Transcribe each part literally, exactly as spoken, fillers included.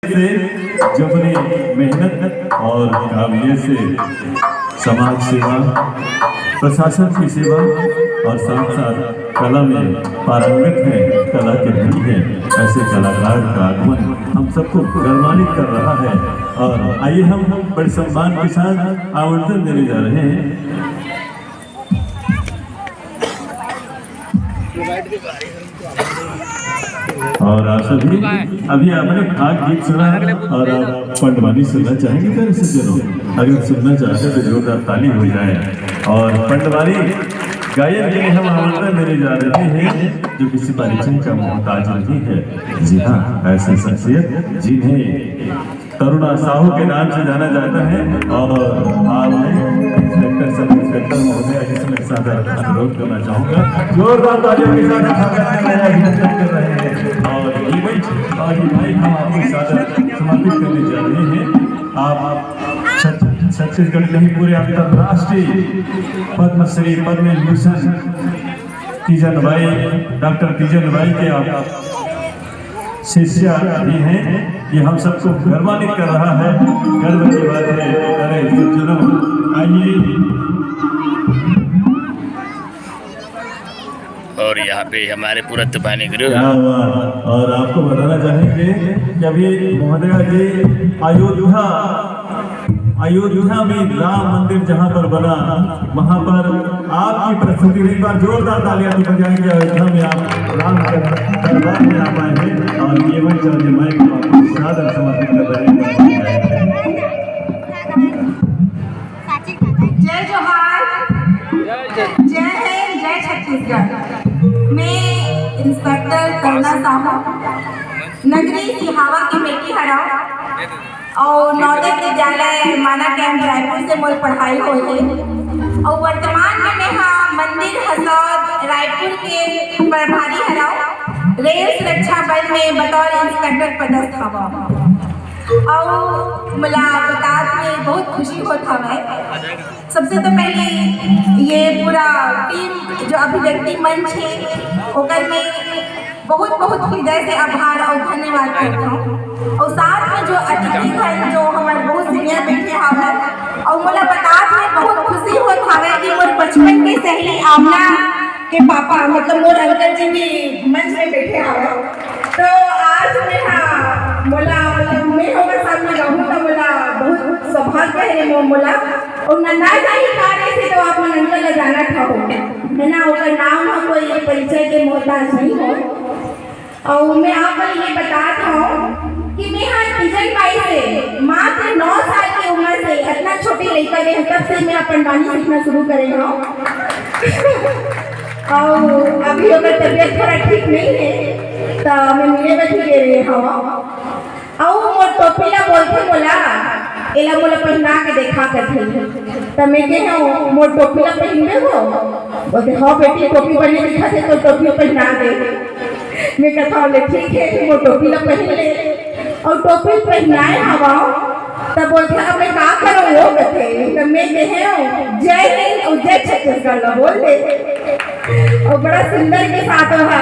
से जो अपनी मेहनत और काबिलियत से समाज सेवा, प्रशासन की सेवा और साथ साथ कला में पारंगत है, कला के धनी है, ऐसे कलाकार का आगमन हम सबको गौरवान्वित कर रहा है। और आइए हम बड़े सम्मान के साथ आमंत्रण देने जा रहे हैं। और आप सभी अभी आपने फाग गीत सुना और आप पंडवानी सुनना चाहेंगे? प्यारे सज्जनों, अगर सुनना चाहते हैं तो जोरदार ताली हो जाए। और पंडवानी गायन के लिए हम आमंत्रण देने जा रहे हैं, जो किसी परिचय का मोहताज नहीं है। जी हाँ, ऐसी शख्सियत जिन्हें करुणा साहू के नाम से जाना जाता है और आज इंस्पेक्टर, सब इंस्पेक्टर महोदय जी से मैं सादर अनुरोध करना चाहूंगा, जोरदार तालियों के साथ स्वागत कर रहे हैं, अभिनंदन कर रहे हैं। और इवेंट और इवेंट हम आपको सादर समर्पित करने जा रहे हैं। आप छत-, छत्तीसगढ़ के नहीं, पूरे अंतर्राष्ट्रीय पद्मश्री, पद्म विभूषण तीजन भाई, डॉक्टर तीजन भाई के आप शिष्य भी हैं, ये हम सबको गर्वान्वित कर रहा है, गर्व की बात है। अरे सज्जनों, आइए। और यहाँ पे हमारे पूरा तूफानी गुरु। क्या बात। और आपको बताना चाहेंगे कि अभी महोदया जी अयोध्या, अयोध्या में राम मंदिर जहाँ पर बना, वहाँ पर आपकी प्रस्तुति हुई। एक बार जोरदार तालियां तो बजाएंगे। अयोध्या में आप राम के दरबार में आप आए हैं और ये मंच और ये माइक को आपको सादर समर्पित कर रहे हैं। जय जोहार, जय हिंद, जय छत्तीसगढ़। मैं इंस्पेक्टर करुणा साहू, नगरी सिहावा की बेटी हरव और नवोदय विद्यालय माना कैंप रायपुर से मोर पढ़ाई होए हे। और वर्तमान में मैं हा मंदिर हसौद रायपुर के प्रभारी हरव, रेल सुरक्षा बल में बतौर इंस्पेक्टर पदस्थ हवव। और मोला बतात में बहुत खुशी होत हवय। सबसे तो पहले ये पूरा टीम जो अभिव्यक्ति मंच है, ओकर में बहुत बहुत हृदय से आभार और धन्यवाद करता हूँ। और साथ में जो अतिथि घन जो हमारे बहुत सीनियर बैठे हवय और मोला बतात में बहुत खुशी होत हवय कि मोर बचपन के सहेली आमना के पापा, मतलब मोर अंकल जी भी मंच में बैठे हवय। तो आज मैं हा मोला, मतलब मैं ओकर सामने रहूं तो मोला बहुत सौभाग्य है मो-, मोला। और नंदा जाही कार्य से तो आप मन अंकल ला जानत हव, है ना? ओकर नाम हा कोई परिचय के मोहताज नहीं हो। और मैं आप मन ये बतात हूँ कि मैं हा तीजन बाई से मात्र नौ साल की उम्र से, इतना छोटे लड़का रहे तब से मैं अपन बानी सीखना शुरू करे हूँ। और अभी ओकर तबीयत थोड़ा ठीक नहीं है, तो मैं मिले बर भी गे रहे हव। अउ मोर टोपी ला बोलथे मोला, एला मोला पहिना के देखा कथे। त मैं कहे हव, मोर टोपी ला पहिनबे हो? बोलथे, हाँ बेटी, टोपी बने दिखत हे, तो टोपी पहिना दे। मैं कथा, ले ठीक है, तू मोर टोपी ला पहिन ले। और टोपी पहिनाए हवा, तब बोलथे, अब मैं का करूँ वो कथे। तब मैं कहे हव, जय हिंद और जय छत्तीसगढ़ ला बोल दे। और बड़ा सुंदर के साथ रहा।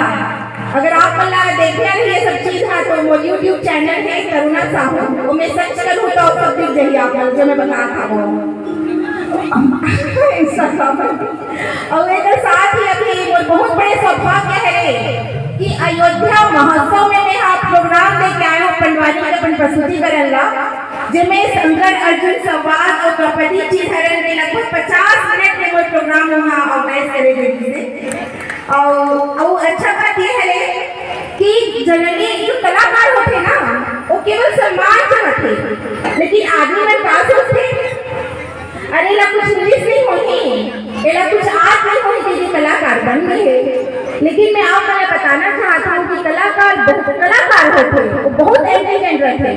अगर आप मन ला देखना नहीं ये सब चीज है तो मोर YouTube चैनल है करुणा साहू, वो मैं सर्च करूँ तो सब दिख जाइए आप लोग जो मैं बता था वो। Instagram पर। और एक साथ ही अभी मोर बहुत बड़े सौभाग्य है कि अयोध्या महोत्सव में मैं आप प्रोग्राम दे के आए हूँ, पंडवानी के अपन प्रस्तुति करन ला, जेमे शंकर अर्जुन संवाद और द्रौपदी चीरहरण के लगभग पचास मिनट के मोर प्रोग्राम वहाँ ऑर्गेनाइज करे गए थे। और, और अच्छा बात ये है कि जनरली जो कलाकार होते ना, वो केवल सम्मान चाहते, लेकिन आदमी में पास होते। अरे ला कुछ इंग्लिश नहीं होती, एला कुछ आर्ट नहीं होती, दीदी कलाकार बन गए। लेकिन मैं आप वाला बताना चाहता हूँ कि कलाकार बहुत कलाकार होते, वो बहुत इंटेलिजेंट रहते।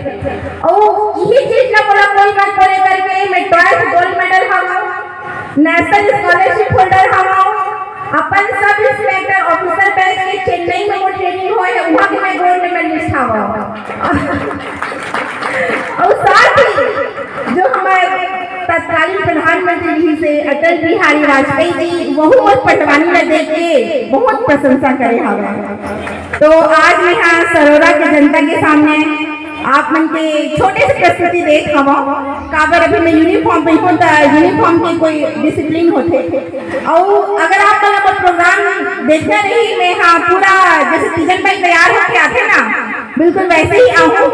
और यही चीज ना बोला कोई बात बोले करके मैं ट्वाइस गोल्ड मेडल हवा, नेशनल स्कॉलरशिप होल्डर हवा, अपन सब इंस्पेक्टर ऑफिसर बैच के चेन्नई में वो ट्रेनिंग होए है, वहाँ के मैं गोल्ड मेडलिस्ट हवा। और साथ ही जो हमारे तत्कालीन प्रधानमंत्री जी से अटल बिहारी वाजपेयी जी वहू मोर पंडवानी में देख के बहुत प्रशंसा करे हवे। तो आज मैं यहाँ सरोरा के जनता के सामने आप मन के छोटे से प्रस्तुति देत हवं, काबर अभी मैं यूनिफॉर्म में हूँ, त यूनिफॉर्म के कोई डिसिप्लिन होथे। अउ अगर आप मन अपन प्रोग्राम देखना रही, मैं हाँ पूरा जैसे तीजन बाई तैयार होके आथे ना, बिल्कुल वैसे ही आहूँ।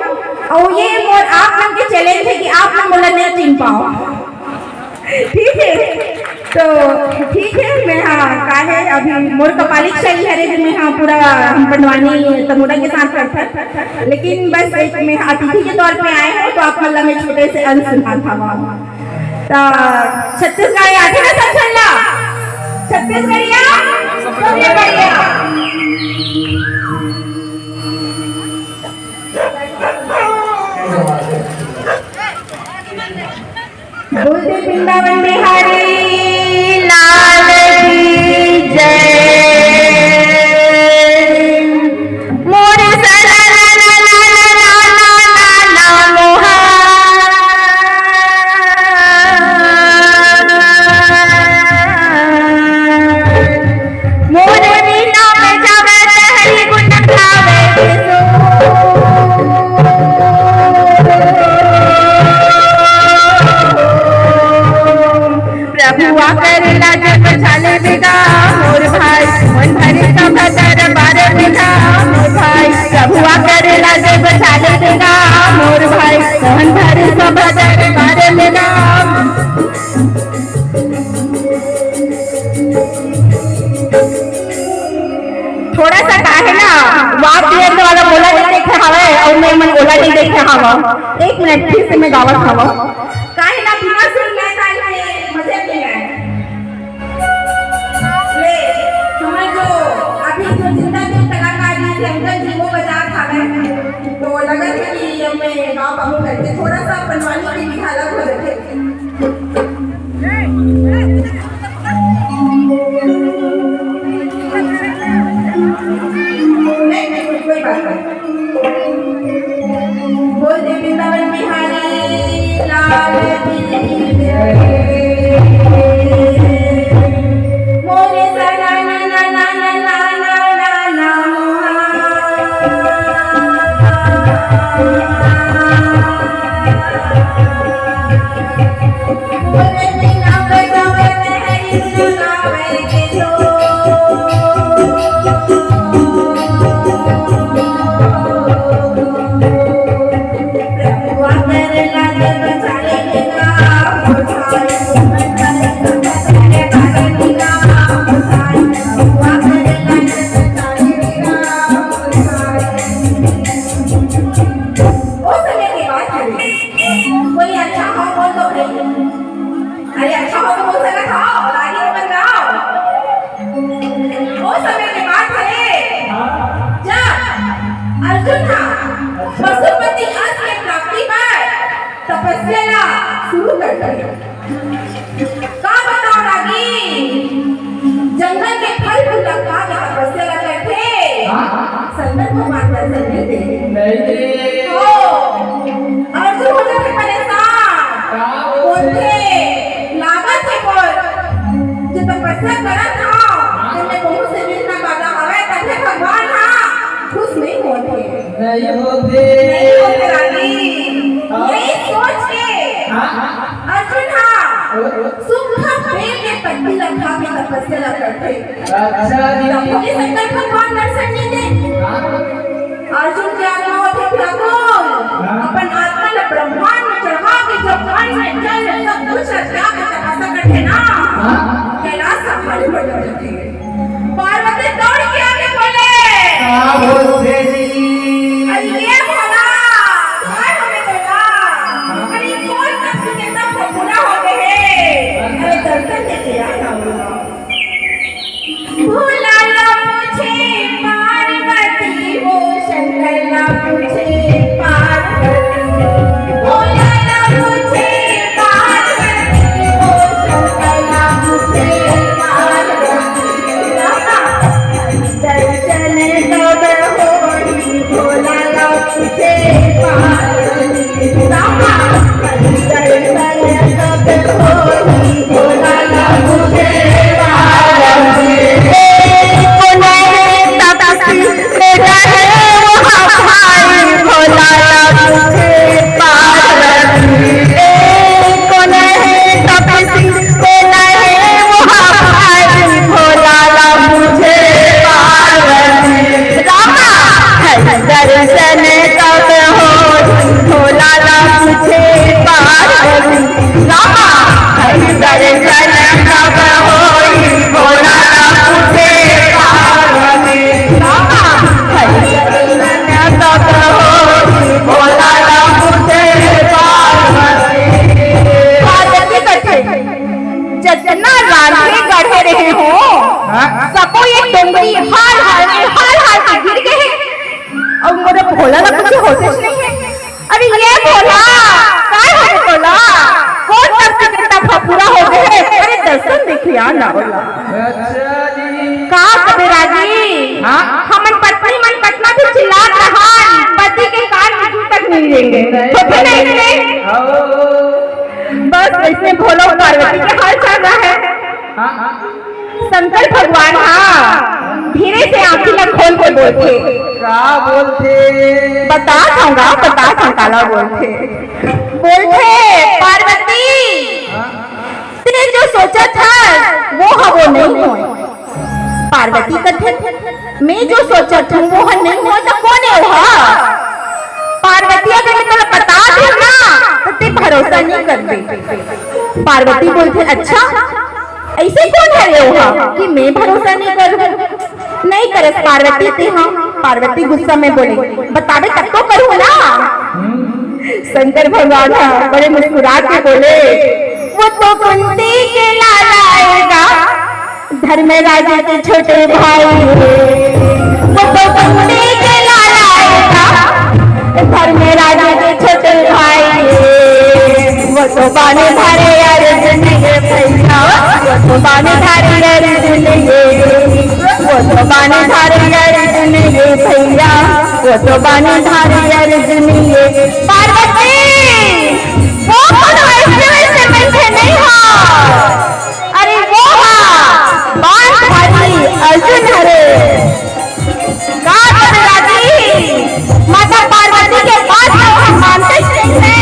अउ ये मोर आप मन के चैलेंज है कि आप मन मोला नहीं चिन पाओ। ठीक है, तो ठीक है, मैं हाँ का है, अभी मोर कपालिक शैली हरे जो मैं हाँ पूरा हम पंडवानी तमोरा के साथ करथन, लेकिन बस एक मैं अतिथि के तौर पे आए हूँ, तो आप मन ला मैं छोटे से अंश सुनात हवं। तो छत्तीसगढ़ आथे ना सब झन ला, छत्तीसगढ़िया सबले बढ़िया। बोल दे वृंदावन बिहारी लाल की जय। मोर सनन मोहा। मोर बिना में जावत हरि गुण गावे के सो। प्रभु आकर लाज बचाले बेगा मोर भाई, मन भरे सभा दरबार में ना मोर भाई। प्रभु आकर लाज बचाले बेगा मोर भाई, मन भरे सभा दरबार में ना। थोड़ा सा काहे ना वाद्य यंत्र वाला मोला नहीं देखे हवे अउ मैं मन ओला नहीं देखे हवा। एक मिनट, फिर से मैं गावत हवा। काहे ना बिना सुर लय ताल के मजे के ले। ले, हमर जो अभी जो जिंदा जो कलाकार जी थे, अंकल जी, वो बजात हवे, तो लगत है कि अब मैं गा पाऊँ करके। थोड़ा सा पंडवानी के भी अलग हो जाते। नहीं, नहीं, कोई बात नहीं। बोल दे वृंदावन बिहारी लाल की जय। मोरे सना ना ना ना ना ना ना ना मोहा। ओ समय के बात हरे। कोई अच्छा हो बोल दो भाई। अरे अच्छा हो तो बोल सकत हो, रागी मत गाओ। ओ समय के बात हरे। जब अर्जुन हा पशुपति अंश के प्राप्ति बर तपस्या ला शुरू कर दे। का बताओ रागी, जंगल के फल फूल ला खा के तपस्या ला करथे। हाँ। शंकर भगवान दर्शन नहीं दे। नहीं दे। ओ, अर्जुन हो जाथे परेशान। का बोलथे? बोलथे, लागत हे मोर, जो तपस्या करत हव, हाँ। तेमे बहुत से विघ्न बाधा हवय, तभे भगवान हा खुश नहीं होथे। नहीं होथे। नहीं होथे रागी। हाँ। यही सोच के हाँ। अर्जुन हा ओ, ओ। सूखा पेड़ के पत्ती ला खा के तपस्या ला करथे। अच्छा जी। तब भी शंकर भगवान दर्शन नहीं दे। हाँ। अर्जुन के आत्मा होथे व्याकुल। हाँ। अपन आत्मा ला ब्रह्मांड में चढ़ा के जब अन्न, जल, सब कुछ ला त्याग के तपस्या करथे ना, हाँ। कैलाश संभाले पड़ जाथे। पार्वती दौड़ के आके बोले, का बोलथे जी? अरे ये भोला, काय हो गे तोला? अरे कोन तपस्या के सब पूरा हो गे हे। अरे दर्शन दे के आ ना बोला। भोला ला पूछे पार्वती, वो शंकर ला पूछे पार्वती। भोला ला पूछे पार्वती, वो शंकर ला पूछे पार्वती। दर्शन कब होई भोला ला पूछे पार्वती। अरे ये भोला, काय हो गे तोला? कोन तरफ से कितना फफूरा हो गे हे? अरे दर्शन देखिया ना होला। अच्छा जी। का कबे रागी? हाँ? हमन पत्नी मन कतना भी चिल्लात रहन, पति के कान में जू तक नहीं रेंगे। होथे नहीं रे? हाँ। बस ऐसने भोला पार्वती के हाल चल रहा है। हाँ, हाँ। शंकर भगवान हा धीरे से आँखी ला खोल के बोलथे। का बोलथे? बता दूंगा, बता दूं काला बोलथे। बोलथे, "पार्वती, ते जो सोचत हस, वो ह वो नहीं होय।" पार्वती कथे, "मैं जो सोचत हूँ, वो ह नहीं होय, तो कौन है वो ह?" पार्वती अगर मैं तोला बता दूं ना, तो ते भरोसा नहीं करबे। पार्वती बोलथे, "अच्छा, ऐसे कौन हरे ओहा कि मैं भरोसा नहीं करूँ?" नहीं करस पार्वती ते हा। पार्वती गुस्सा में बोले, "बताबे तब तो करूँ ना।" शंकर भगवान हा बड़े मुस्कुरा के बोले, "वो तो कुंती के लाला आएगा, धर्मराज के छोटे भाई है।" वो तो कुंती के लाला आएगा, धर्मराज के छोटे भाई है। वो तो बाने धारे अर्जुन ये भैया, वो तो बाने धारे अर्जुन ये, वो तो बाने धारे अर्जुन ये भैया, वो तो बाने धारे अर्जुन ये। पार्वती, वो कोनो ऐसे वैसे बैठे नहीं हो। अरे वो हा बाण धारी अर्जुन हरे। का कबे रागी? माता पार्वती के बात ला हम मानते ही नहीं है।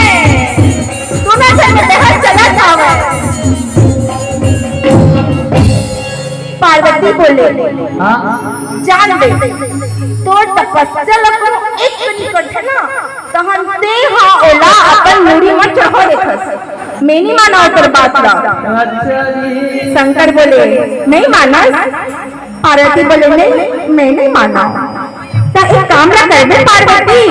दूनों झन के देहर चलत हवय। पार्वती बोले, हाँ। "जान दे, तोर तपस्या ला कोनो एक कनी करथे ना, तहन ते हा ओला अपन मुड़ी म चढ़ा देथस। मैं नहीं माना ओकर बात ला।" अच्छा जी। शंकर बोले, "नहीं मानस?" पार्वती बोले, "नहीं, मैं नहीं माना।" "त एक काम ला करबे पार्वती।"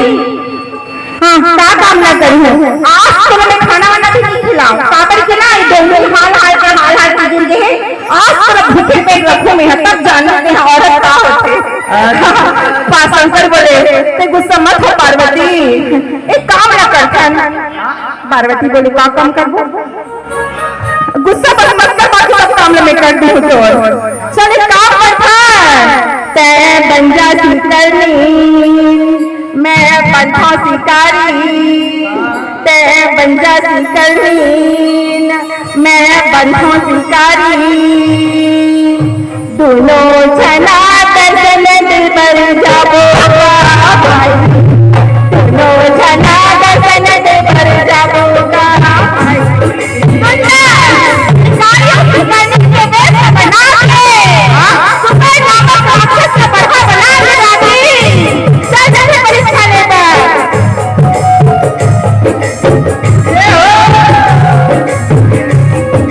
"हाँ, का काम ला करहूँ?" "आज तो मैं खाना वाना भी नहीं खिलाऊँ, काबर के ना ये दोनों हाल हाल के हाल हाल के गिर गए हैं। आज तो भूखे पेट रखूँ मैं, तब जानू मैं औरत का होथे।" पार्वती शंकर बोले, "ते गुस्सा मत हो पार्वती, एक काम ला करथन।" पार्वती बोले, "का काम करबो?" "गुस्सा बस मत कर, बाकी सब काम ल मैं कर दूँ तोर।" "चल एक काम करथन, तैं बन जा शिकारनी, मैं बनथौं शिकारी, तैं बन जा शिकारनी, मैं बनथौं शिकारी।" दूनों झना दर्शन दे बर जाबो गा भाई, दूनों झना दर्शन दे बर जाबो गा भाई। सुंदर, शिकारी शिकारनी के वेश बना के, सुकर नामक राक्षस के बढ़ा बना के रागी, चल जल्दी परीक्षा ले बर।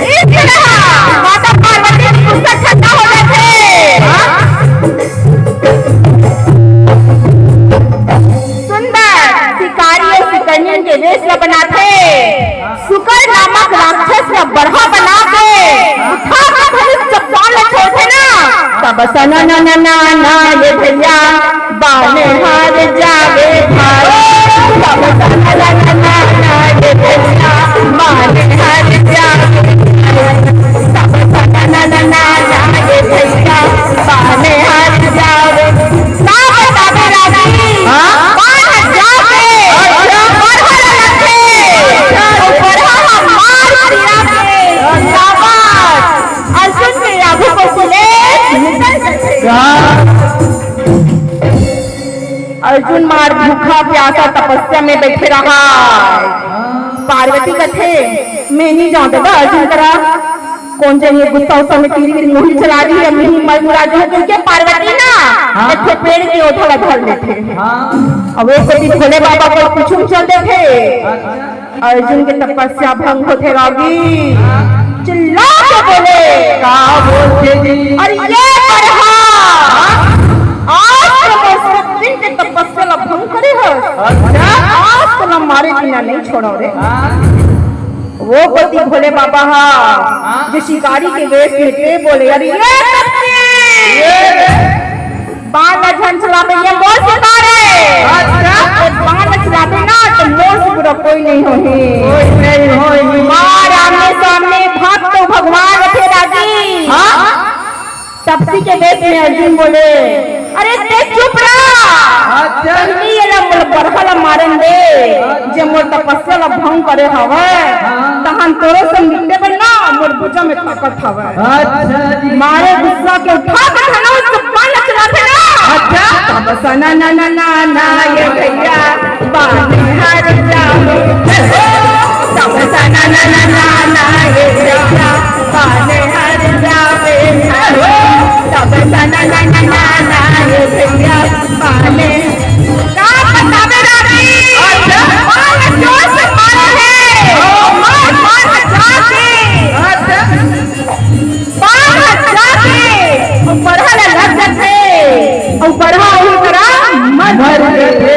इस तरह माता पार्वती के गुस्सा ठंडा हो जाथे। सुंदर शिकारी अउ शिकारनी के वेश ला बनाथे। सुकर नामक राक्षस ला बढ़ा बना के उठा के धनुष चपकान ला छोड़थे ना, तब सना ना ना ना ना ये भैया, बाने हार जावे भाई। बाबा साला ना ना ना ये भैया, बाने हार जावे भाई। बाबा साला ना ना ना ना ये भैया, बाने हार जावे। का बताबे रागी? हाँ? बान हर जावे। अच्छा। बरहा लगथे। अच्छा। ओ बरहा ह मार गिराथे। शाबाश। अर्जुन के आगू को सुले। का? अर्जुन मार भूखा प्यासा तपस्या में बैठे रहा। पार्वती कथे, "मैं नहीं जाऊं दादा अर्जुन करा। कोन जनी गुस्सा उस्सा में तीर तीर मुड़ी चला दी, अब नहीं मर मुरा जाऊं," करके पार्वती ना हाँ। एक ठो पेड़ के ओठा ला धर लेथे। हाँ। अब वो कभी भोले बाबा को कुछ चल देथे। अच्छा। अर्जुन के तपस्या भंग होथे रागी। चिल्ला के बोले, का बोलथे जी? अरे ये बरहा, आज तो मोर सब दिन के तपस्या ला भंग करे हस। अच्छा। आज तो ला मारे बिना नहीं छोड़ो रे। हाँ। वो कोती भोले बाबा हा, हाँ। जो शिकारी के वेश में ते बोले, अरे ये करते। ये बाण ला झन चलाबे, ये मोर शिकार हे। अच्छा। ये बाण ला चलाबे ना, तो मोर होही। मार आमने सामने भक्त भगवान रथे रागी। हाँ? तपसी के वेश में अर्जुन बोले, "अरे ते चुप रह। अच्छा। पहिली एला मोर बरहा ला मारन दे, जे मोर तपस्या ला भंग करे हवय, हाँ। तहन तोरो संग निपटे बर ना मोर भुजा में ताकत हवय।" अच्छा जी। मारे गुस्सा के उठा के धनुष बाण चलाथे ना। अच्छा। तब सना ना ना ना ना ये भैया बाने हर जावे। तब सना ना ना ना ना ये भैया बाने हर जावे। तब सना ना ना ना ना ये भैया बाने। का बतावे रागी? अच्छा। बाण जोर से मारे हे। मार, मार, जाके। अच्छा। बाण ह जाके अउ बरहा ला लग जाथे, अउ बरहा ओही करा मर मर जाथे। जाथे।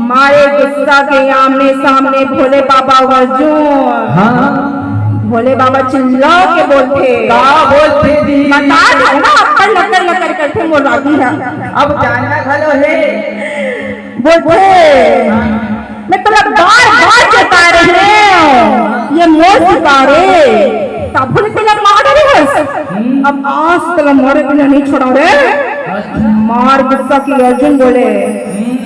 मारे गुस्सा के आमने सामने भोले बाबा अउ अर्जुन। हाँ। भोले बाबा चिल्ला के बोलथे। का बोलथे जी? बता था ना, अपन लकर लकर करथे मोर रागी ह। अब जानना घलो हे। बोलथे, "मैं तोला बार बार चेता रहे हूँ, ये मोर शिकार हे, तभो ले तोला मार डरे हस। अब आज तोला मारे बिना नहीं छोड़ाऊँ रे।" मार गुस्सा के अर्जुन बोले,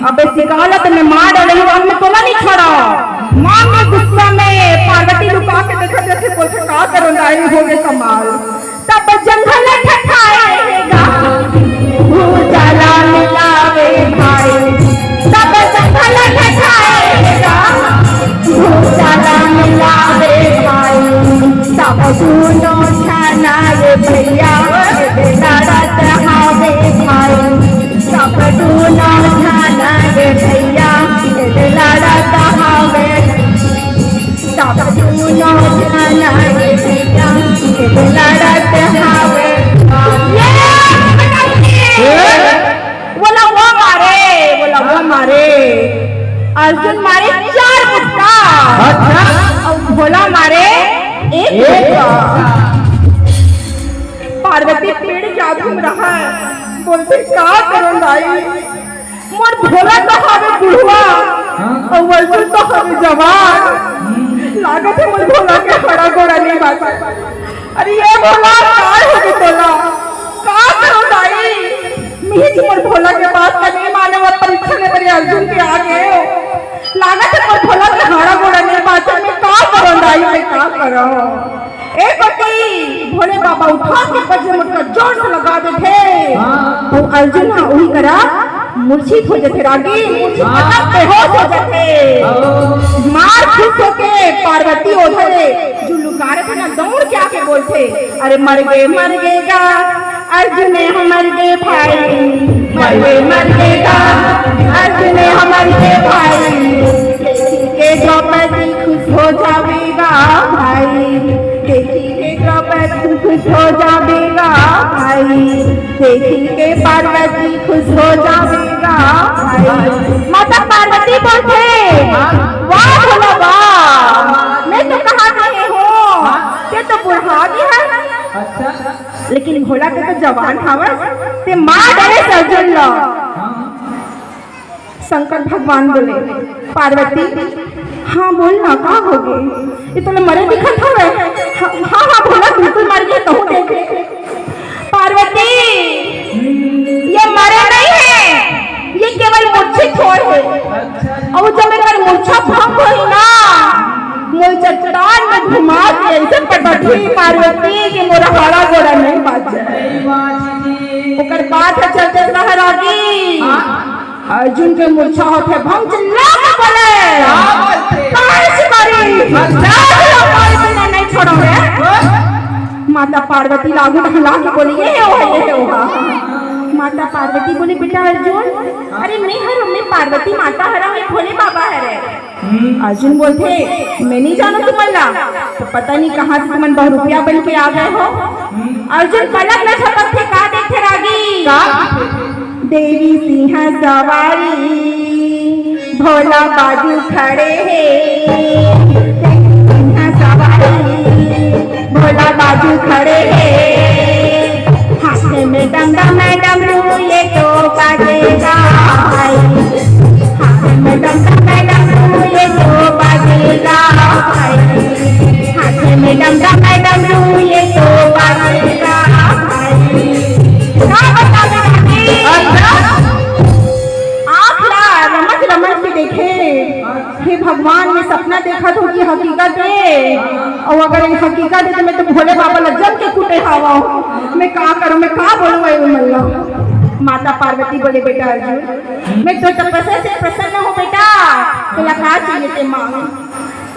"अबे शिकार ला तो मैं मार डाले हूँ, अब मैं तोला नहीं छोड़ा।" मार में गुस्सा में पार्वती लुका के देखा जैसे बोलथे, "का करो दाई, हो गए कमाल।" तब जंगल ठठाए गा, भूचाला मिलावे भाई। तब जंगल ठठाए गा, भूचाला मिलावे भाई। तब दूनो झना ये भैया लड़त हावे भाई। तब दूनो झना ये भैया लड़त हावे। तब दूनो झना ये भैया लड़त हावे। ये बोला वो मारे, बोला वो मारे। अर्जुन मारे चार मुक्का। अच्छा। अउ भोला मारे एक एक मुक्का। पार्वती पेड़ के आगू में रहा है, बोलथे, "का करो दाई, मोर भोला तो हवे बुढ़वा, हाँ। अउ अर्जुन तो हवे जवान। लागत हे मोर भोला के हड़ा गोड़ा नहीं बाचा।" अरे ये भोला, का होगे तोला? का करो दाई? मिहिज मोर भोला के बात का नहीं माने, वो परीक्षा ले मेरे अर्जुन के आगे। लागत हे मोर भोला के हड़ा गोड़ा नहीं बाचा, मैं का करो दाई, मैं का करो? ए कोती, भोले बाबा उठा के पजे मुटका जोर से लगा देथे। हाँ। अउ अर्जुन ह उही करा मूर्छित हो जाथे रागी, मूर्छित हाँ। मतलब बेहोश हो जाथे। हाँ। मार खुश होके पार्वती ओढ़े जो लुकारे थे ना, दौड़ के आके बोलथे, "अरे मर गे, मर गे गा, अर्जुन हमर गे भाई, मर गे, मर गे गा, अर्जुन हमर गे भाई।" देखी के द्रौपदी खुश हो जावे गा भाई, देखी के द्रौपदी खुश हो जावे गा भाई, देखी के पार्वती खुश हो जावे गा भाई। माता पार्वती बोलथे, "वाह भोला वाह, मैं तो कहा रहे हूँ, ते तो बुढ़ा गे हस।" अच्छा। लेकिन भोला ते तो जवान हवस, ते मार डरे अर्जुन ला। हाँ। शंकर भगवान बोले, "पार्वती, हाँ बोल ना, का होगे? ये तोला मरे दिखत हवे?" "हाँ, हाँ, हाँ, भोला, बिल्कुल मर गे, कहूँ देख ले।" "पार्वती, ये मरे नहीं है, ये केवल मूर्छित होए हे। अउ जब एकर मूर्छा भंग होही ना, मोला चट्टान में घुमा के ऐसे पटकही पार्वती कि मोर हड़ा गोड़ा नहीं बाचे।" ओकर बात ह चलते रहा रागी। हाँ। अर्जुन के मूर्छा होथे, भंग चिल्ला के बोले, "का बोलथे? काहे से मारी? अच्छा। जा, जा, मारी तो मैं नहीं छोड़ो रे।" माता पार्वती लागू ढला के बोली, "ये हे ओहा, ये हे ओहा।" माता पार्वती बोली, "बेटा अर्जुन, अरे मैं हर, मैं पार्वती माता हरव, ये भोले बाबा हरे।" हम्म। अर्जुन बोलथे, "मैं नहीं जानव तुमन ला, तो पता नहीं कहाँ से तुमन बहुरूपिया बन के आ गए हो।" हम्म। अर्जुन पलक न झपकथे, का देखथे रागी? का? देवी सिंह सवारी, भोला बाजू खड़े हे। देवी सिंह सवारी, भोला बाजू खड़े हे। हाथ में डमडम डमरू ये तो बाजेगा भाई। हाथ में डमडम डमरू ये तो भगवान, मैं सपना देखत हूँ कि हकीकत है, और अगर ये हकीकत है तो मैं तो भोले बाबा ला जम के कुटे हवा हूँ। मैं का करूँ, मैं का बोलूँ भाई मन ला? माता पार्वती बोले, बेटा अर्जुन, मैं तो तपस्या से प्रसन्न हूँ बेटा, तोला का चाहिए ते मांग।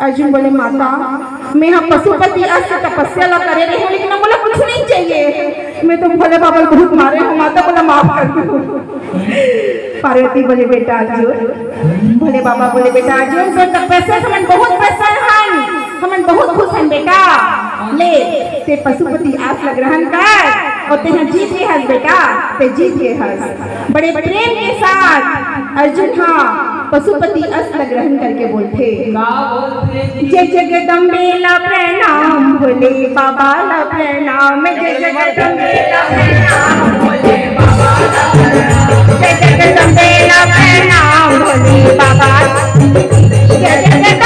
अर्जुन बोले, माता, मैं हा पशुपति अस के तपस्या ला करे रहे हूँ, लेकिन अब मोला कुछ नहीं चाहिए। मैं तो भोले बाबा ला बहुत मारे हूँ माता, मोला माफ कर दो। पार्वती बोले, बेटा अर्जुन, भोले बाबा बोले, बेटा अर्जुन, तोर तपस्या से हमन बहुत प्रसन्न हन, हमन बहुत खुश हन बेटा। ले, ते पशुपति आस ला ग्रहण कर, और तेहा जीत गे हस बेटा, ते जीत गे हस। बड़े प्रेम के साथ अर्जुन हा पशुपति अस ला ग्रहण करके बोलथे, जय जगदम्बे ला प्रणाम, भोले बाबा ला प्रणाम, जय जगदम्बे ला प्रणाम, भोले बाबा ला प्रणाम, जय जगदम्बे ला प्रणाम, भोले बाबा, जय जगदम्बे